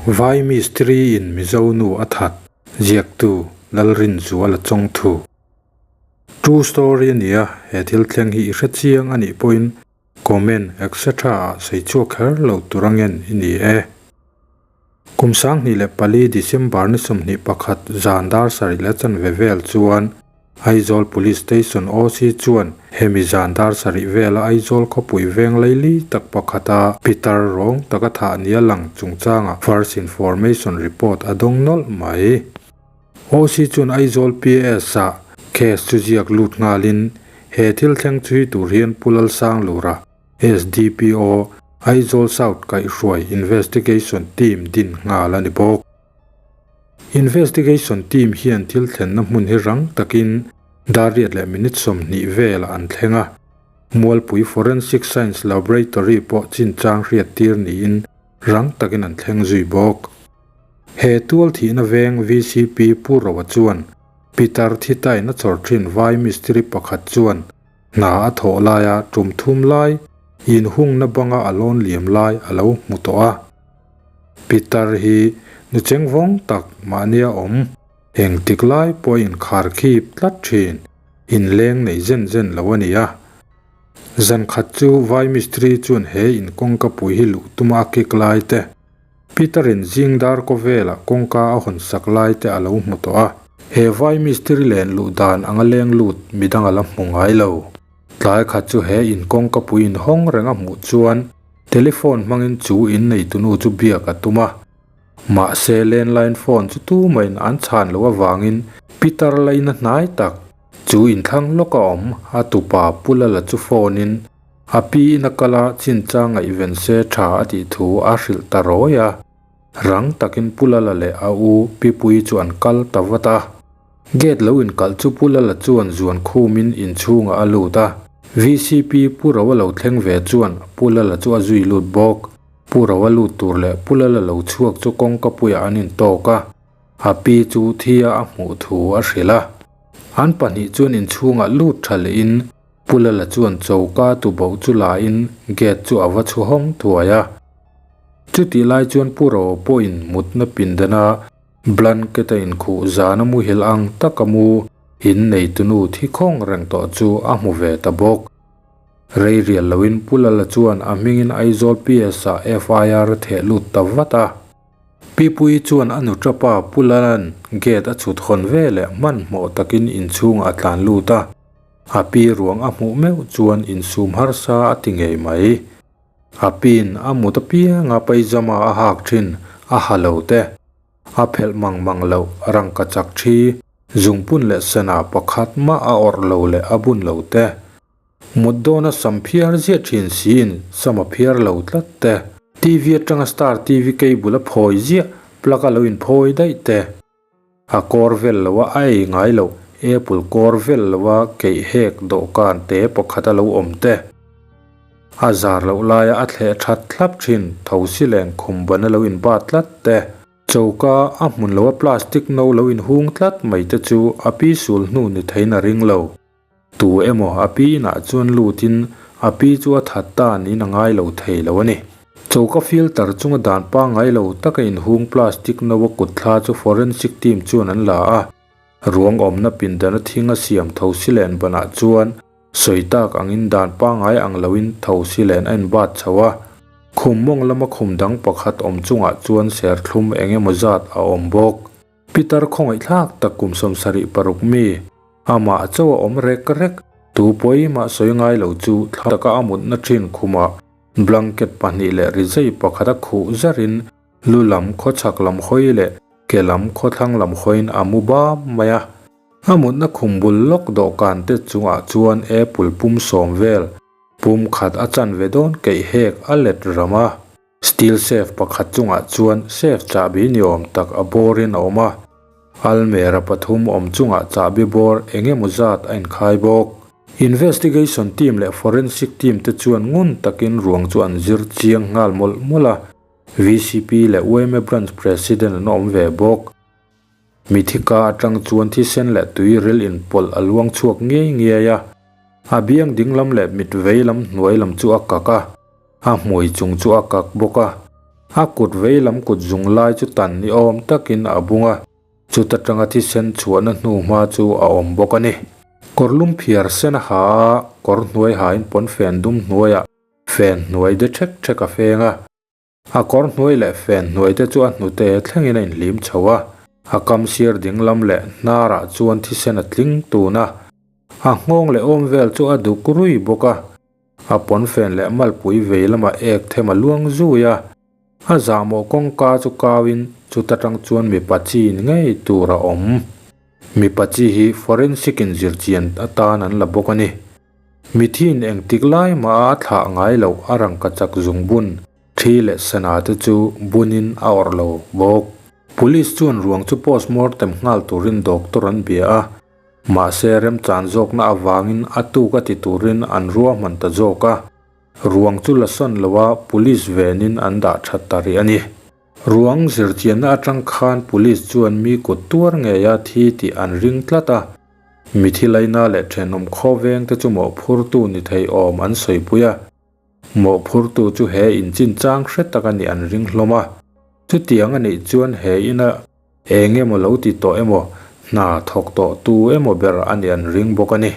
Vai mistiri in Mizo nu a that, ziaktu Lalrinzuala Chawngthu. True story a nia, he thil thleng hi i hre chiang a nih pawhin comment etc ah sawi chhuak kher lo tur angen i ni e. Kum 2004 December ni 21 zan dar sarih leh chanve vel chuan Aizawl Police Station OC chuan hemi zan dar sarih vela Aizawl khawpui veng laili tak pakhata pitar rawng taka thah nia lang chungchanga First Information Report a dawng nawlh mai. OC chuan Aizawl PS ah case chu ziak lut nghalin he thil thleng chhui tur hian Pu Lalsanglura, SDPO, Aizawl South kaihhruai Investigation Team din nghal a ni bawk. Investigation Team hian thil thlenna hmun hi rang takin dar riat leh minute 20 velah an thleng a. Mualpui Forensic Science Laboratory pawh chinchang hriat tir niin rang takin an thleng zui bawk. He tual thihna veng VCP Pu Roa chuan Peter Thitain a chawr thin vai mistiri pakhat chuan hna a thawh laia tum thum lai inhungna banga a lawn liam lai a lo hmu tawh a. Pitar hi nu chengvawng tak mahnia awm, engtik lai pawh inkhar khip tlat thin, inleng nei zen zen lo a ni a. Zan khat chu vai mistiri chuan he in kawngka pui hi luh tuma a kik lai te, Peter-in zing dar kawvelah kawngka a hawn sak lai te a lo hmu tawh a. He vai mistiri len luh dan anga leng lut midang a la hmu ngai lo. Tlai khat chu he in kawngka pui inhawng reng a hmuh chuan telephone hmangin chu in neitunu chu biak a tum a. Mahse landline phone chu tumahin an chhan loh avangin Peter laina hnai tak chu inthlang lawk a awm a tupa Pu Lala chu phone in A pi in a kal a, chinchang ngaihven se tha a tih thu a hrilh ta rawi a. Rang takin Pu Lala leh a u Pi Puii chu an kal ta vat a. Gate lo inkalh chu Pu Lala chuan zuan khumin inchhungah a lut a. VCP Pu Roa lo thleng ve chuan Pu Lala chu a zui lut bawk. Pu Roa lut tur leh Pu Lala lo chhuak chu kawngka puiah an intawk a. A pi chu thia a hmuh thu a hrilh a. An pahnih chuan inchhungah lut tha lehin Pu Lala chuan choka tuboh chu lain gate chu a va chhu hawng thuai a. Chutih lai chuan Pu Roa pawhin mutna pindana blanket a inkhuh zana muhil ang taka mu in neitunu thi khawng reng tawh chu a hmu ve ta bawk. Rei rial loin Pu Lala chuan a hmingin Aizawl PS ah FIR a theh lut ta vat a. Pi Puii chuan a nu tapa Pu Lala'n gate a chhut hawn ve leh hmanhmawh takin inchhungah a tlan lut a. A pi ruang a hmuh meuh chuan insum harsa a ti ngei mai. A piin a mut apianga paijama a hak thin a ha lo te. A phelh mang mang loh rangka chak thi, zungpun leh sana pakhat mah a awrh lo leh a bun lo te. Mut dawna sam phiar ziah thin siin sam a phiar lo tlat te. TV atanga star TV cable a phawi ziah plug a lo inphawi daih te. A kawr vel lo a, a ei ngai lo. Apple kawr vel lo a, keih hek dawhkan te pakhat a lo awm te. A zar loh laia a thleh that thlap thin, thosi leng khum ban a lo inbat tlat te. Choka a hmun lo a plastic no lo inhung tlat mai te chu a pi sul hnu ni theiin a ring lo. Tu emaw a pi inah chuan lutin a pi chu a that ta niin a ngai lo thei lo a ni. Choka filter chunga dan pangngai lo taka inhung plastic no a kut thla chu forensic team chuan an la a. Ruang awmna pindana thing a siam thosi len banah chuan sawi tak angin dan pangngai ang loin thosi len a inbat chho a. Khum mawng lama khum dang pakhat awm chungah chuan serthlum eng emaw zat a awm bawk. Pitar khawngaihthlak tak kum 76 mi, amah chaw a awm rek rek, tu pawimah sawi ngai lo chu thla taka a mutna thin khumah blanket pahnih leh rizai pakhat a khuh zarin lu lam khawchhak lam hawi leh ke lam khawthlang lam hawiin a mu bam mai a. A mutna khum bul lawk dawhkan te chungah chuan apple pum sawm vel pum khat a chanve dawn keih hek a let ram a. Steel safe pakhat chungah chuan safe chahbi ni awm tak a bawrin a awm a, almera pathum awm chungah chahbi bawr eng emaw zat a inkhai bawk. Investigation team leh forensic team te chuan ngun takin ruang chu an zir chiang nghal mawlh mawlh a, VCP leh yma branch president an awm ve bawk. Mithika atang chuan thisen leh tui ril inpawlh a luang chhuak ngei ngei a, a biang dinglam leh mit vei lam hnuai lam chu a kak a. A hmui chung chu a kak bawk a. A kut veilam kut zung lai chu tan ni awm takin a bung a, chuta tanga thisen chhuahna hnuhma chu a awm bawk a ni. Kawrlum phiar sen a ha a, kawr hnuai hain pawnfen dum hnuaiah fen hnuai de ṭhek ṭhek a feng a. A kawr hnuai leh fen hnuai te chu a hnute thlengin a inhlim chho a, a kam sir ding lam leh hnarah chuan thisen a tling tun a, a nghawng leh awm vel chu a duk rui bawk a, a pawnfen leh malpui vei lamah ek them a luang zui a, a zahmawh kawngka chu kauin chuta tang chuan mipa chi ni ngei tur a awm. Mipa chi hi forensic in zirchian atan an la bawk a ni. Mithiin engtik lai mah a thlah ngai loh a rangkachak zungbun, thi leh sana te chu bunin a awrh lo bawk. Police chuan ruang chu postmortem nghal turin doctor an bia a, mahse remchan zawkna avangin a tuk a ti turin an ruahman ta zawk a, ruang chu la sawn loa police venin an dah that ta rih a ni. Ruang zirchianna atang khan police chuan mi kut tuar ngeia thi tih an ring tlat a. Mithi laina leh thenawm khawveng te chu mawhphurtu ni thei awm an sawipui a, mawhphurtu chu he in chinchang hre tak a nih an ring hlawm a. Chutiang a nih chuan he ina eng emaw lo ti tawh emaw, hna thawk tawh tu emaw ber a nih an ring bawk a ni.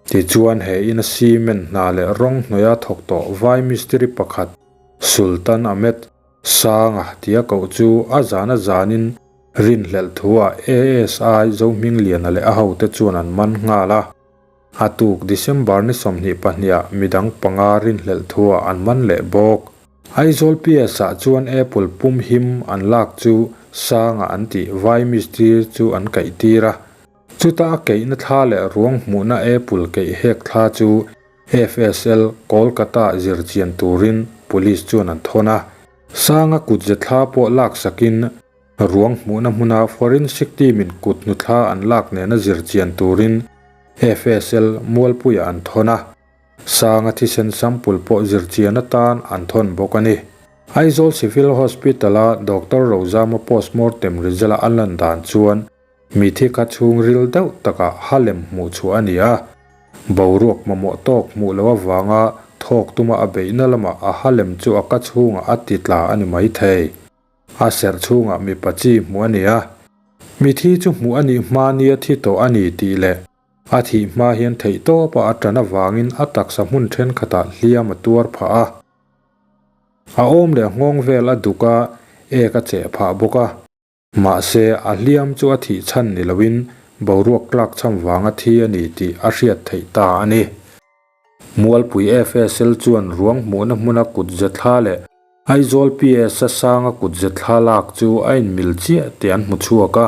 Tichuan he ina cement hna leh rawng hnawih a thawk tawh vai mistiri pakhat Sultan Ahmed Sanga tia koh chu a zan a zanin rinhlelh thuah ASI Zohmingliana leh a hote chuan an man nghal a. A tuk December ni 22ah midang panga rinhlelh thuah an man leh bawk. Aizawl PS-ah chuan Apple pum him an lak chu Sanga an tih vai mistiri chu an kaih tir a. Chuta a keihna thla leh ruang hmuhna Apple keih hek thla chu FSL, Kolkata zirchian turin Police chuan an thawn a. Sanga kutze thla pawh laksakin ruang hmuhna hmuna Forensic team-in kut hnu thla an lak nena zirchian turin FSL Mualpuiah an thawn a. Sanga thisen sample pawh zirchian atan an thawn bawk a ni. Aizawl Civil Hospital-a Doctor Rozama postmortem result-a a lan dan chuan Mithi kha chhungril deuh takah halem hmuh chhuah a ni a, boruak mamawh tawk hmuh loh avanga thawk tuma a beihna lamah a halem chu a ka chhungah a ti tla a ni maithei. A serh chhungah mipa chi hmuh a ni a, mithi chu hmuh a nih hma nia thi tawh a ni tih leh a thih hma hian theihtawpa a tan avangin a taksa hmun thenkhatah hliam a tuar phah a. A awm leh nghawng vel a duk a, ek a cheh phah bawk a. Mahse, a hliam chu a thih chhan ni loin boruak tlak cham vanga thi a ni tih a hriat theih ta a ni. Mualpui FSL chuan ruang hmuhna hmuna kut ze thla leh Aizawl PS-a sanga kut ze thla lak chu a inmil chiah tih an hmu chhuak a.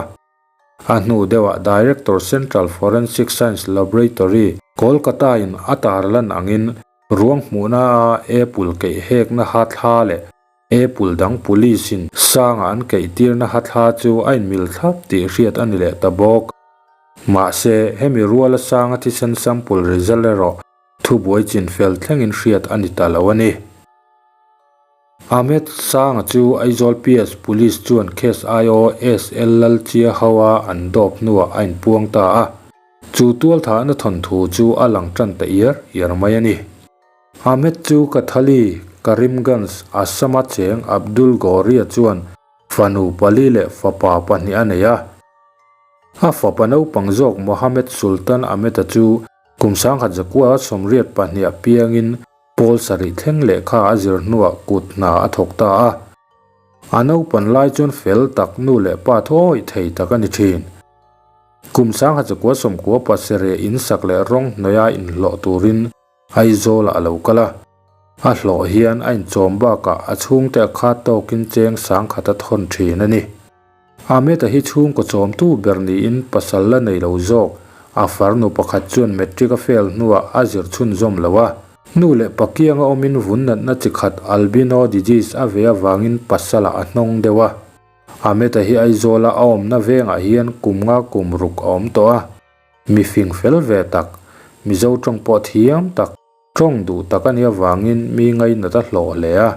A hnu deuhah Director Central Forensic Science Laboratory, Kolkata-in a tarlan angin ruang hmuhna a apple keih hekna ha thla leh Apple dang police in sanga an keih tirna ha thla chu a inmil thlap tih hriat a ni leh ta bawk. Mahse, hemi ruala sanga thisen sample result erawh thubuai chin fel thlengin hriat a ni ta lo a ni. Ahmed Sanga chu Aizawl PS Police chuan case IO SL Lalchia hoa an dawp hnuah a inpuang ta a. Chu tualthahna thawnthu chu a lang tan ta iar iar mai a ni. Ahmed chu Kathali, Karimganj, Assam-a cheng Abdul Ghauri-a chuan fanu pali leh fapa pahnih a nei a. A fapa naupang zawk Mohammed Sultan Ahmed-a chu kum 1918 sawmriat pahnih piangin pawl sarih thleng lehkha a zir hnuah kut hna a thawk ta a. A naupan lai chuan fel tak nu leh pa thuawih thei tak a ni thin. Kum 1997 in sak leh rawng hnawih a inhlawh turin Aizawlah a lo kal a, a hlawh hian a inchawm bakah a chhungte a khat tawkin cheng sangkhat a thawn thin a ni. Ahmed-a hi chhungkaw chawmtu ber niin pasal la nei lo zawk, a farnu pakhat chuan matric a fail hnuah a zir chhunzawm lo a. Nu leh pakianga awmin vun natna chi khat albino disease a ve avangin pasalah a hnawng deuh a. Ahmed-a hi Aizawla a awmna vengah hian kum nga kum ruk a awm tawh a. Mi fing fel ve tak, Mizo tawng pawh thiam tak, tawng duh tak a nih avangin mi ngainat a hlawh hle a.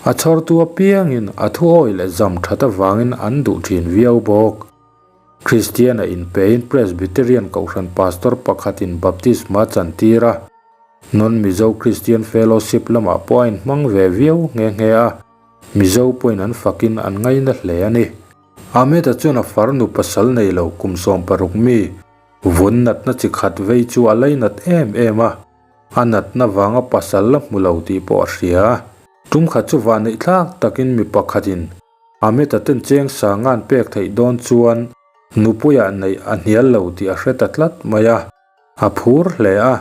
A chhawrtu apiangin a thuawi leh zam that avangin an duh thin viau bawk. Kristiana inpein Presbyterian Kohhran Pastor pakhatin baptisma chantir a, Non-Mizo Christian Fellowship lamah pawh a inhmang ve viau nghe nghe a. Mizo pawhin an fakin an ngaina hle a ni. Ahmed-a chuan a farnu pasal nei lo kum 16 mi vun natna chi khat vei chu a lainat em em a, a natna vanga pasal la hmu lo tih pawh a hria. Tum khat chu vahneih thlak takin mi pakhatin Ahmed-a ten cheng sanga'n pek theih dawn chuan nupuiah neih a hnial lo tih a hre ta tlat mai a, a phur hle a.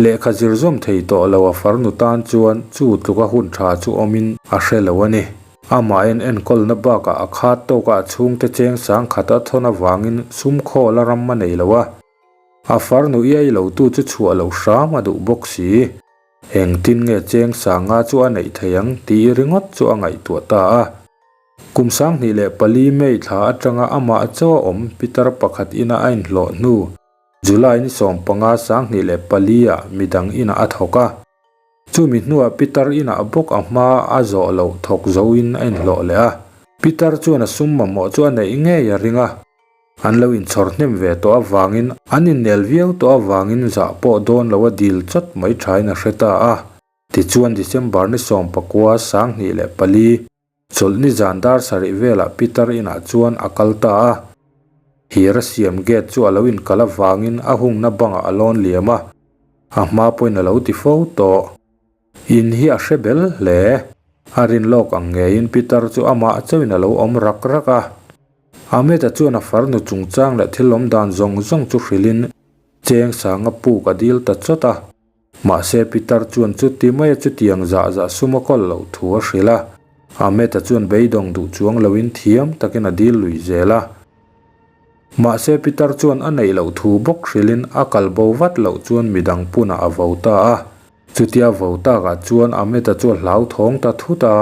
Lehkha zir zawm thei tawh lo a farnu tan chuan chu tluka hun tha chu awmin a hre lo a ni. Amah en enkawlna bakah a khat tawka a chhungte cheng sang khat a thawn avangin sum khawl a ram a nei lo a. A farnu iai lotu chu chhuah loh hram a duh bawk si. Engtin nge cheng sanga chu a neih thei ang tih ringawt chu a ngaihtuah ta a. Kum 2004 May thla atanga amah chaw a awm pitar pakhat ina a inhlawh hnu July ni 15 2004 ah midang inah a thawk a. Chumi hnuah Pitar inah bawk a hma a zawh loh thawk zoin a inhlawh leh a. Pitar chuan a sum mamawh chu a neih ngei a ring a. An lo inchhawr hnem ve tawh avangin an innel viau tawh avangin zah pawh dawn lo a dil chawt mai thain a hre ta a. Tichuan December ni 19 2004 Chawlhni zan dar sarih velah Pitar inah chuan a kal ta a. Hir a siam gate chu a lo inkal avangin a hungna bangah a lawn liam a, a hma pawhin a lo ti fo tawh. In hi a hre bel hle. A rin lawk ang ngeiin Pitar chu amah chauhin a lo awm rak rak a. Ahmed-a chuan a farnu chungchang leh thil awm dan zawng zawng chu hrilhin cheng sanga puk a dil ta chawt a. Mahse Pitar chuan chuti maia chutiang zah zah sum a kawl loh thu a hrilh a, Ahmed-a chuan beidawng duh chuang loin thiam takin a dil lui zel a. Mahse Pitar chuan a neih loh thu bawk hrilhin a kal bo vat loh chuan midang punah a vo ta a. Chutia vo takah chuan Ahmed-a chu a hlauthawng ta thut a,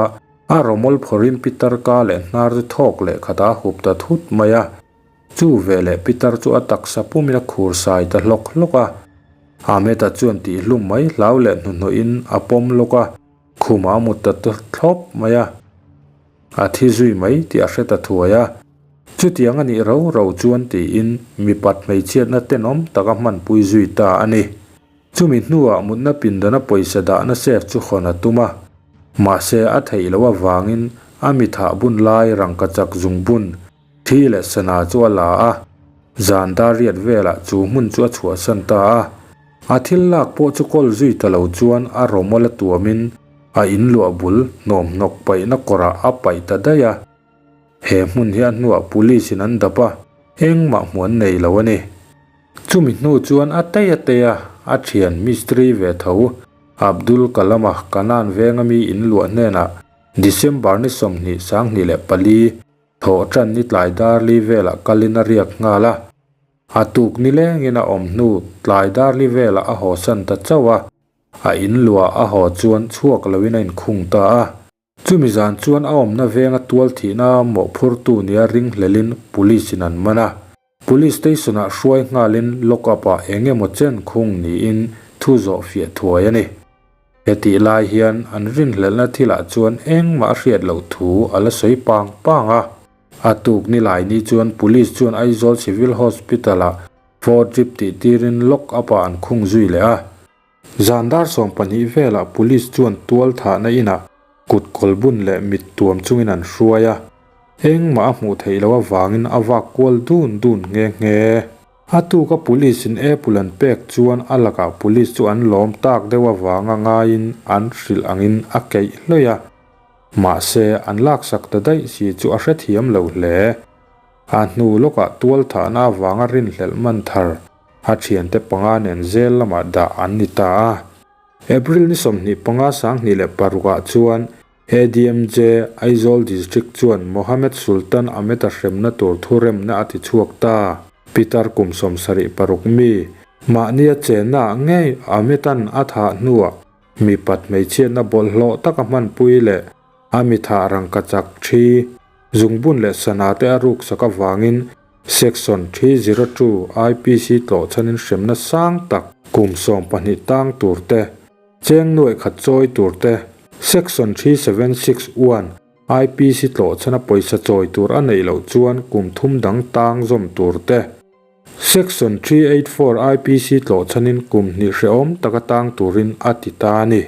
a rawmawl phawrhin Pitar ka leh hnar chu thawk leh khatah a hup ta thut mai a. Chu veleh Pitar chu a taksa pumin a khur sai ta hlawk hlawk a. Ahmed-a chuan tihhlum mai hlau leh hnuhnawhin a pawm lawk a, khumah a mut ta thlawp mai a. A thi zui mai tih a hre ta thuai a. Chutiang a nih ro ro chuan tiin mipat hmeichhiatna tenawm tak a hmanpui zui ta a ni. Chumi hnuah mutna pindana pawisa dahna safe chu hawn a tum a, mahse a theih loh avangin a mi thah bun lai rangkachak zungbun Thi leh sana chu a la a, zan dar riat velah chu hmun chu a chhuahsan ta a. A thil lak pawh chu kawl zui ta lo chuan a rawmawl a tuamin a in luah bul hnawmhnawk paihna kawrah a paih ta daih a. He hmun hi a hnuah police in an dap a, engmah hmuh an nei lo a ni. Chumi hnu chuan a tei a tei a, a thian mistri ve tho Abdul Kalam-a Kanan venga mi in luah hnenah December ni 20 2004, Thawh tan ni tlai dar li velah kalin a riak nghal a, a tuk ni lengin a awm hnu tlai dar li velah a hawsan ta chauh a, a in luah a haw chuan chhuak loin a inkhung ta a. Chumi zan chuan a awmna venga tual thihna mawhphurtu nia ringhlelin police in an man a, police station ah hruai nghalin lock up ah eng emaw chen khung niin thu zawh fiah thuai a ni. Hetih lai hian an rinhlelhna thilah chuan engmah a hriat loh thu a la sawi pang pang a. A tuk ni lai ni chuan Police chuan Aizawl Civil Hospital-ah four trip tih tirin lock up-ah an khung zui leh a. Zan dar 12 velah Police chuan tual thahna inah kut kawl bun leh mit tuam chungin an hruai a. Engmah a hmuh theih loh avangin a vak kual dun dun nghe nghe. A tuka police in apple an pek chuan a lakah police chu an lawm tak deuh avanga ngaiin an hrilh angin a keih hlawih a. Mahse, an laksak ta daih si chu a hrethiam lo hle. A hnu lawkah tual thahna avanga rinhlelh man thar a thiante panga nen zel lamah dah an ni ta a. April ni 25 2006 ah chuan ADMJ, Aizawl District chuan Mohammed Sultan Ahmed-a hremna tur thuremna a ti chhuak ta. Pitar kum 76 mi, mahnia chennaah ngei Ahmed-a'n a thah hnuah mipat hmeichhiatna bawlhhlawh taka hmanpui leh a mi thah rangkachak thi, zungbun leh sana te a ruksak avangin Section 302 IPC tlawhchhanin hremna sang tak kum 12 tang tur te, Cheng nuaih khat chawi tur te, Section 3761, IPC tlawhchhana pawisa chawi tur a neih loh chuan kum thum dang tang zawm tur te, Section 384 IPC tlawhchhanin kum hnih hrehawm taka tang turin a ti ta a ni.